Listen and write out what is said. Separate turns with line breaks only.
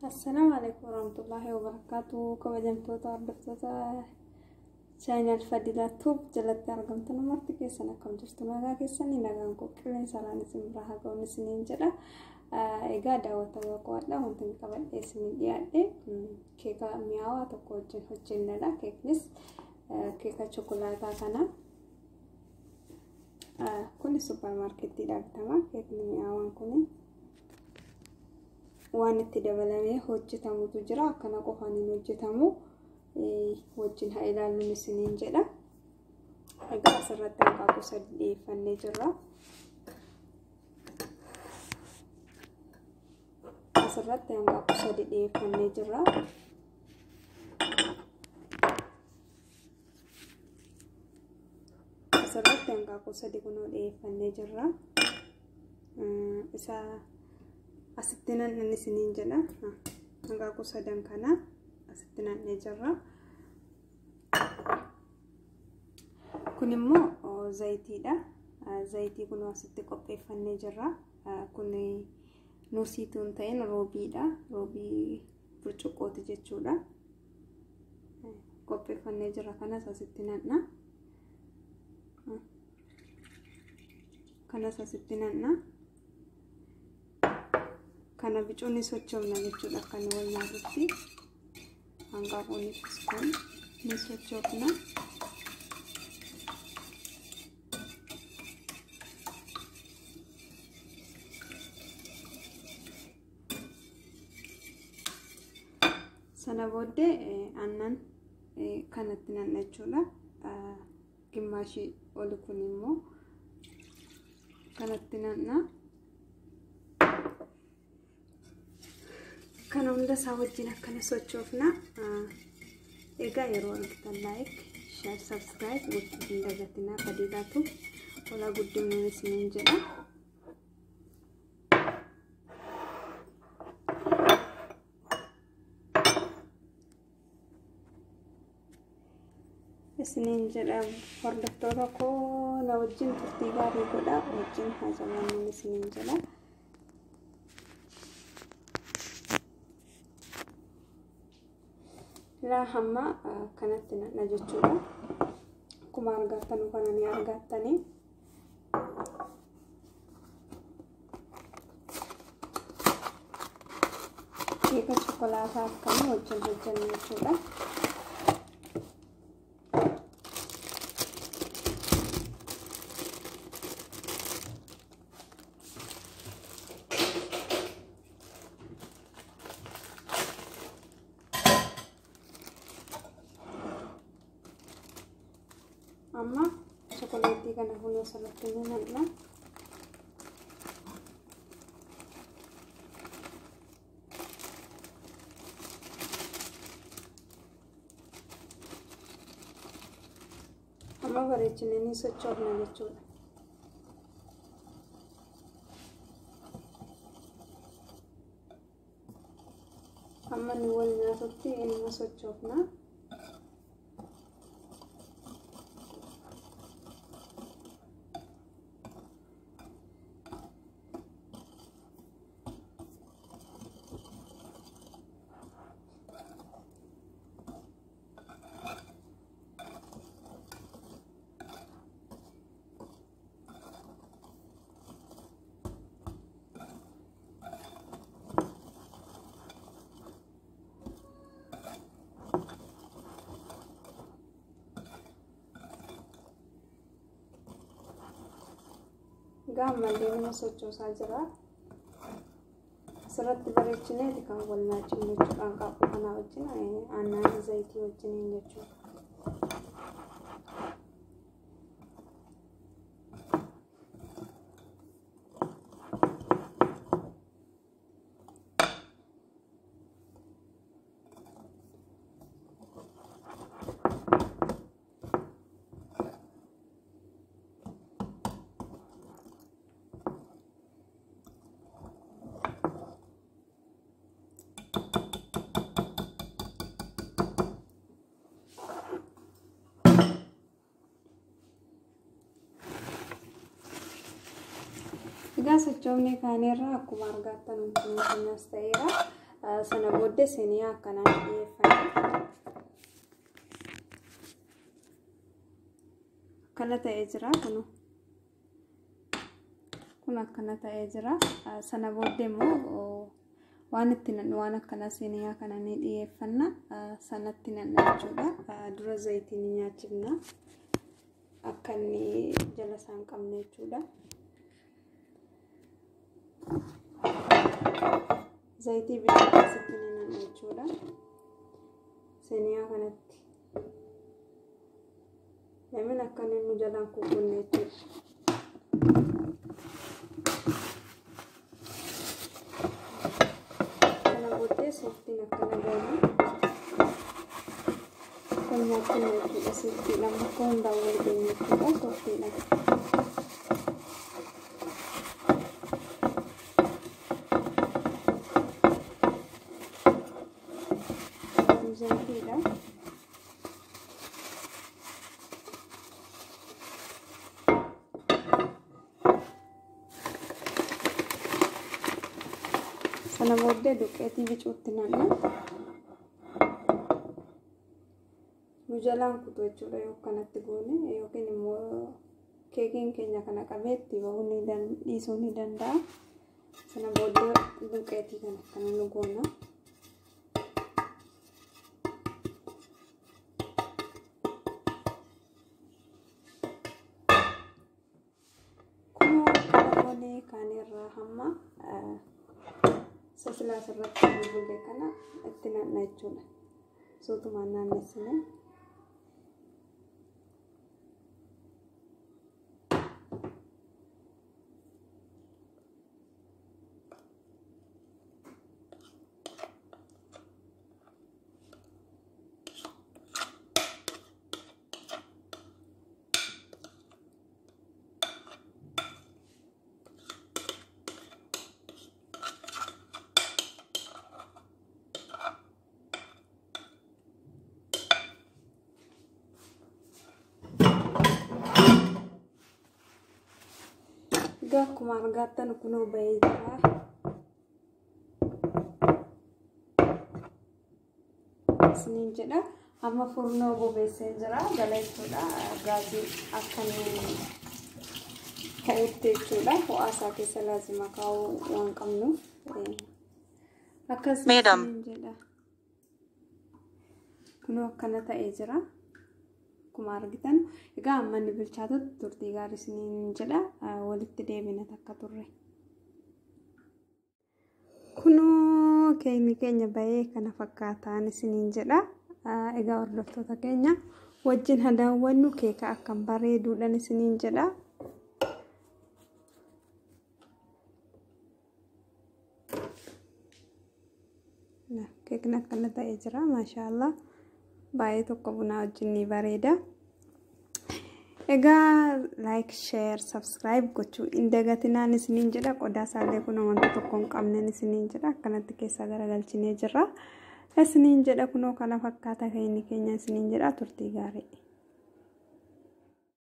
Assalaamu alaikum warahmatullahi wabarakatuh. Kabajamtoota hordoftoota chaayinaal Fadilaa Tuub jalatti argamtan marti keessan akkam jirtu? Nagaa keessanii? Nagaan koo qilleensaraan isin biraa haa ga'uun isiniin jedha. Egaa daawwattoota qo'adha, wanti inni qabadhee isinii dhiyaadhe keeka mi'aawaa tokko wajjin hojjennedha. Keeknis keeka chokolaataa kana. Kun supparmaarkettiidhaa bitama. Keekni mi'aawaan kun waan itti dabalamee hojjetamutu jira. Akkana qofaan hin hojjetamu. Wajjin haa ilaalluun isiniin jedha. Egaa asirratti hanqaaquu sadi dhiyeeffannee jirra. Asirratti hanqaaquu sadi dhiyeeffannee jirra. Asirratti hanqaaquu sadi kunoo dhiyeeffannee jirra. Isa asitti nan isiniin jedha. Hanqaaquu sadan kana asitti nannee jirra. Kun immoo zayitiidha. Zayitii kun asitti qopheeffannee jirra. Kun nuusiituu hin ta'in roobiidha. Roobii burcuqqooti jechuudha. Qopheeffannee jirra, kanas asitti nanna. Kanas asitti nanna. Kana bicuun ni sochoofna jechuudha, akka inni wal nyaatutti. Hanqaaquunis kun ni sochoofna. Sana booddee aannan kanatti nanna jechuudha. Gimmaashii oli kun immoo kanatti nanna. Kana hunda isaa wajjin akkana sochoofna. Egaa yeroo argitan like, share, subscribe gochuu hin dagatinaa. Fadiilaatu olaa guddinuu isiniin jedha. Isiniin jedha, hordoftoota koo, na wajjin turtii gaarii godha, wajjin haa jabaannuun isiniin jedha. Laa hamma kanatti nadha jechuudha. Akkuma argattanu kana ni argattanii. Keeka chokolaataa akkamii wajjin hojjennu jechuudha. Amma chokoleetii kana kunoo asirratti ni naqna. Amma bareechinee ni sochoofna jechuudha. Amma ni wal nyaatutti inuma sochoofna. Egaa ammallee nama sochoosaa jira. Asirratti bareechineeti kan wal nyaachifnu jechuudha. Hanqaaquu kanaa wajjin, aannan zayitii wajjiniin jechuudha. Egaa sochoofnee kaaneerra, akkuma argattan keenyas ta'eera. Sana booddee seeniyaa akkanaan dhiyeeffanna. Akkana ta'ee jira kun akkana ta'ee jira. Sana booddee immoo waan itti nannu waan akkana seeniyaa kana ni dhiyeeffanna. Sanatti nanna jechuudha. Dura zayitii ni nyaachifna akka inni jala isaan qabne jechuudha. Zayitii bishaan keessatti ni nanna jechuudha. Seeniyaa kanatti. Lamin akka inni nu jalaan kukkunne jechuudha. Kana booddee sooftiin akkana goona. Kan nyaachifne jechuudha. Sooftiidhaan bakka hundaan wal geenye jechuudha. Sooftiidhaan. Zayitiidha. Sana booddee duqeetii bicuutti nanna. Nu jalaan kutu jechuudha yoo akkanatti goone yookiin immoo keekiin keenya kana qabee itti bahuu ni dhiisuu ni danda'a. Sana booddee duqeetii kana akkana nu goona. Kunoo akkana goonee kaan irraa hamma silaas irratti bulbulle kana itti nanna jechuudha. Suutumaan naannessine. Egaa akkuma argattan kunoo bahee jira. Isiniin jedha. Amma furnoo bobeessee jira. Jala jechuudha. Gaazii akka inni ho'utti jechuudha. Ho'aa isaa keessa laazima kaa'uu waan qabnuuf. Akkas isiniin jedha. Kunoo akkana ta'ee jira. Akkuma argitan egaa amma inni bilchaatutti turtii gaarii isiniin jedha. Walitti deebina takka turre. Kunoo keekni keenya bahee kana fakkaataan isiniin jedha. Egaa hordoftoota keenya wajjin haa daawwannu keeka akkam bareeduudhaan isiniin jedha. Keekni akkana ta'ee jira maashaallah. Baay'ee tokko bunaa wajjin ni bareeda. Egaa like, share, subscribe gochuu hin dagatinaan isiniin jedha. Qodaa isaallee kun wanta tokko hin qabneen isiniin jedha. Akkanatti keessaa garagalchinee jirra. Isiniin jedha kunoo kana fakkaata keenya isiniin jedha turtii gaarii.